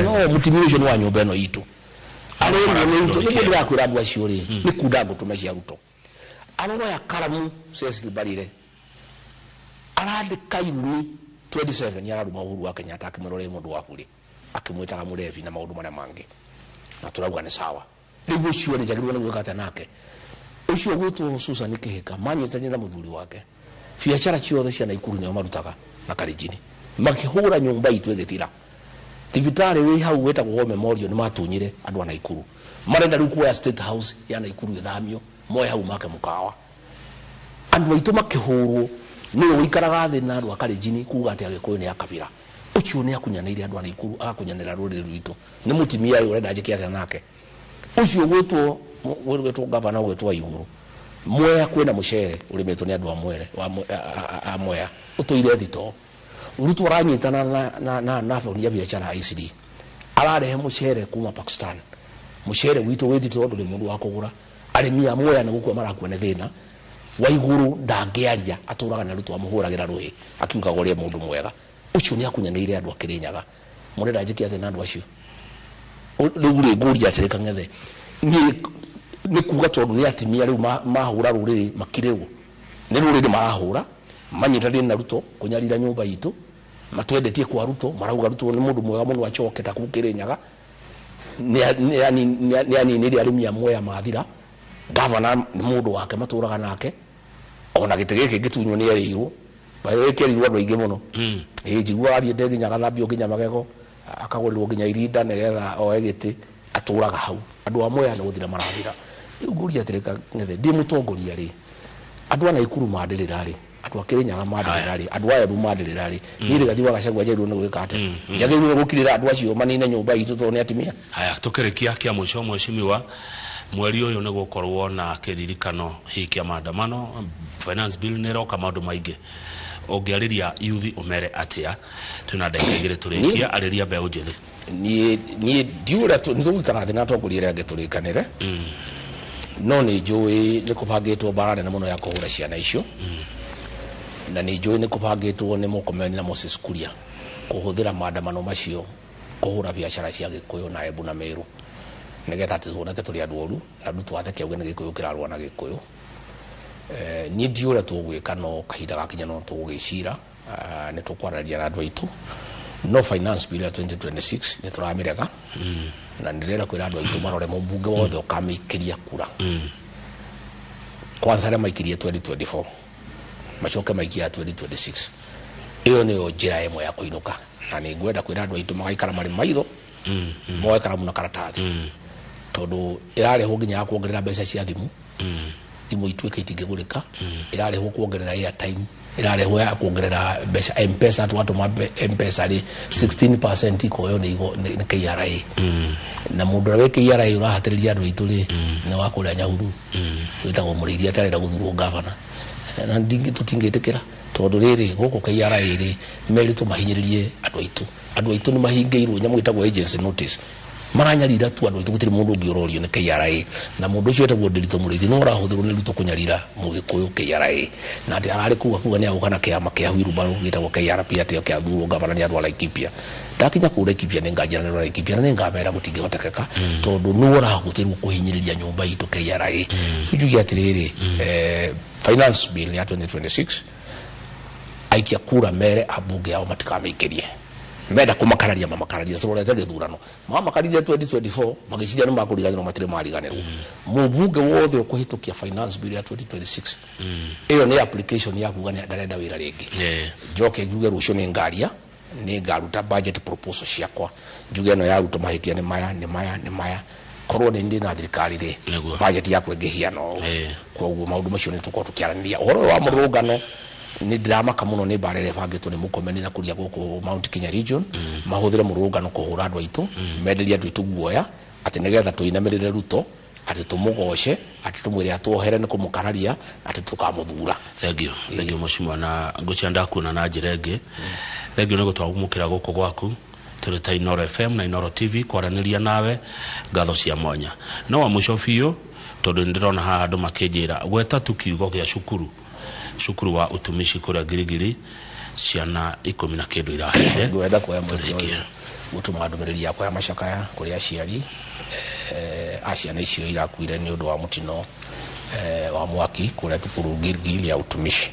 No mutimia ucio nĩ wa nyũmba ĩno itũ, arĩrwo nĩ Ruto. Nĩguo ndĩrakwĩra andũ acio rĩ, nĩ kunda ngũtũme cia Ruto. Aroya karamu Cecil Mbarire, arandĩka irumi 27, araruma Uhuru wa Kenyatta, akĩmwĩra ũrĩa mũndũ waku rĩ, akĩmwĩtaga mũrebi na maũndũ marĩa mangĩ, na tũrauga nĩ sawa. Rĩu ũcio rĩ, njagĩrĩirwo nĩ gwĩka atĩa nake? Ũcio ũgwĩtwo Susan Kĩhĩka manyitanire na mũthuri wake, biacara ciothe cia Naikuru nĩo marutaga na Karenjini, makĩhũra nyũmba itũ ĩgĩthira. Thibitarĩ wĩ hau wĩtagwo War Memorial nĩ matunyire andũ a Naikuru. Marenda rĩu kuoya State House ya Naikuru ĩthamio, moe hau make mũkawa. Andũ aitũ makĩhũrwo nĩwe ũikaraga thĩ na andũ a Kalenjin kuga atĩ Agĩkũyũ nĩ a kabira. Ũcio nĩ akunyanĩire andũ a Naikuru, agakunyanĩra rũrĩrĩ rwitũ. Nĩ mũtimia ũyũ, ũrenda njĩke atĩa nake? Ũcio ũgwĩtwo ũgwĩtwo gavana, ũgwĩtwo Waiguru. Mwea kwĩna mũcere ũrĩmĩtwo nĩ andũ a Mwere, a Mwea ũtũire thitoo. Ruto aranyitana na boni ya biacara ICD. Ararehe mũcere kuma Pakistan. Mũcere witũ wĩ thitoo, ndũrĩ mũndũ wa kũgũra. Arĩmi a Mwea nĩ gũkua marakua nĩ thĩna. Waiguru ndangĩaria, atũraga na Ruto amũhũragĩra rũhĩ akiugaga ũrĩa mũndũ mwega. Ũcio nĩ akunyanĩire andũ a Kĩrĩnyaga. Mũrenda njĩke atĩa na andũ acio? Rĩu rĩ, ngũria atĩrĩ, Kang'ethe, niĩ nĩ kuga tondũ nĩ atimia rĩu mahũra rũrĩrĩ makirĩrwo nĩ rũrĩrĩ, marahũra manyitanĩire na Ruto kũnyarira nyũmba itũ, matwendetie kwa Ruto, marauga Ruto nĩ mũndũ mwega mũno, acoke ta kũu Kĩrĩnyaga. Nĩ aninire arĩmi a Mwea mathira. Gavana nĩ mũndũ wake matũraga nake, ona gĩtĩ gĩkĩ ngĩtunywo nĩ erĩirwo. By the way, kĩerirwo andũ aingĩ mũno. Ĩĩ, njiguaga athiĩte nginya agathambio nginya magego, akagũrĩrwo nginya irinda nĩgetha oe gĩtĩ. Atũraga hau. Andũ a Mwea nĩ gũthira marathira. Rĩu ngũria atĩrĩ, Kang'ethe, ndĩ mũtongoria rĩ, andũ a Naikuru mandĩrĩra rĩ, andũ a Kĩrĩnyaga mandĩrĩra rĩ, andũ a Embu mandĩrĩra rĩ, niĩ Rigathi wa Gachagua njagĩrĩirwo nĩ gwĩka atĩa? Njagĩrĩirwo nĩ gũkirĩra andũ acio manine nyũmba itũ tondũ nĩ atimia? Haya, tukĩrĩkia kĩa mũico, mheshimiwa, mweri ũyũ nĩ gũkorwo na kĩririkano hihi kĩa maandamano, finance bill nĩ ĩroka, maũndũ maingĩ. Ũngĩarĩria yuthi ũmere atĩa? Twĩna ndagĩka 2 tũrĩkia, arĩria mbeũ njĩthĩ. Niĩ ndiũĩ ũrĩa nĩ tũgũikara thĩ na atongoria arĩa angĩ tũrĩkanĩre, no nĩ njũĩ nĩ kũbangĩtwo mbara nene mũno ya kũhũra ciana icio, na nĩ njũĩ nĩ kũbangĩtwo nĩ Murkomen na Moses Kuria kũhũthĩra maandamano macio kũhũra biacara cia Gĩkũyũ na Embu na Meru, nĩgetha atĩ tuoneke tũrĩ andũ oru na Ruto atheke auge nĩ Gĩkũyũ kĩrarũa na Gĩkũyũ. Niĩ ndiũĩ ũrĩa tũgwĩka, no kahinda gakinya no tũgũgĩcira, nĩ tũkwarĩria na andũ aitũ. No finance bill ya 2026 nĩ tũramĩrega, na nĩ ndĩrenda kwĩra andũ aitũ marore mũmbunge wothe ũkamĩikĩria kura. Kwanza arĩa maikirie 2024 macoke maikie ya 2026. Ĩyo nĩyo njĩra ĩmwe ya kũinũka, na nĩ ngwenda kwĩra andũ aitũ magaikara marĩ maitho, moe karamu na karatathi, tondũ ĩrarehwo nginya ya kuongerera mbeca cia thimũ, thimũ ituĩke itingĩgũrĩka, ĩrarehwo kuongerera airtime, ĩrarehwo ya kuongerera mbeca M-Pesa. Twatũma M-Pesa rĩ, 16% ikoywo nĩ KRA, na mũndũ ũrĩa wĩ KRA ũrahatĩrĩria andũ aitũ rĩ, nĩ wa kũrĩa Nyahururu wĩtagwo Mũrĩithi, atarenda gũthurwo gavana, na tũtingĩtĩkĩra, tondũ rĩrĩ gũkũ KRA rĩ, merĩtwo mahinyĩrĩrie andũ aitũ. Andũ aitũ nĩ mahingĩirwo nyamũ ĩtagwo agency notice, maranyarira tu andũ aitũ. Gũtirĩ mũndũ ũngĩ ũrorio nĩ KRA, na mũndũ ũcio etagwo Ndĩritũ Mũrĩithi no ũrahũthĩrwo nĩ Ruto kũnyarira mũgĩkũyũ KRA, na atĩ ararĩ kũu akuga nĩ agũka na kĩama kĩa wheelbarrow gĩtagwo KRP, atĩ oke athurwo gavana nĩ andũ a Laikipia. Ndakinya kũu Laikipia nĩ nganjĩra nĩ andũ a Laikipia na nĩ ngamera gũtingĩhotekeka, tondũ nĩwe ũrahũthĩrwo kũhinyĩrĩria nyũmba itũ KRA. Rĩu njuge atĩrĩrĩ, finance bill ya 2026, aikia kura mere ambunge ao matikamĩikĩrie. Menda kũmakararia mamakararia, tũrorete gĩthurano mamakarire 2024 magĩciria nĩ makũriganĩrwo, matirĩ mariganĩrwo. Mũmbunge wothe ũkũhĩtũkia finance bill ya 2026, ĩyo nĩ application ya kuga nĩ ndarenda wĩra rĩngĩ. Njoke njuge rũciũ nĩ ngaria, nĩ ngaruta budget proposal ciakwa, njuge ĩno ya Ruto mahĩtia nĩ maya, nĩ maya, nĩ maya, korwo nĩ ndĩ na thirikari rĩ, budget yakwa ĩngĩhiana ũũ. Koguo maũndũ macio nĩ tũkorwo tũkĩaranĩria. Ũhoro ũyũ wa mũrũrũngano, nĩ ndĩramaka mũno nĩ mbara ĩrĩa ĩbangĩtwo nĩ Mũkomeni na kũria gũkũ Mount Kenya region, mahũthĩre mũrũrũngano kũhũra andũ aitũ, menderie andũ aitũ guoya atĩ nĩgetha tũinamĩrĩre Ruto, atĩ tũmũgoce, atĩ tũmwĩre atwohere nĩ kũmũkararia, atĩ tũkamũthura. Thank you, thank you, mheshimiwa, na ngwĩciria ndakuona na njĩra ĩngĩ. Thank you nĩ gũtwamũkĩra gũkũ gwaku tũrĩ ta Inoro FM na Inoro TV kwaranĩria nawe, ngatho cia mwanya. No wa mũico biũ, tondũ nĩ ndĩrona haha andũ makĩnjĩra gweta tu kiugo gĩa cukuru, cukuru wa utumishi kũrĩa Ngirigiri, ciana 10 na kĩndũ irahĩire. Ngwenda kuoya mweke ũyũ Gũtũma ndũmĩrĩri yakwa ya macakaya kũrĩ aciari a ciana icio irakuire nĩ ũndũ wa mũtino wa mwaki kũrĩa thukuru Gilgil ya utumishi.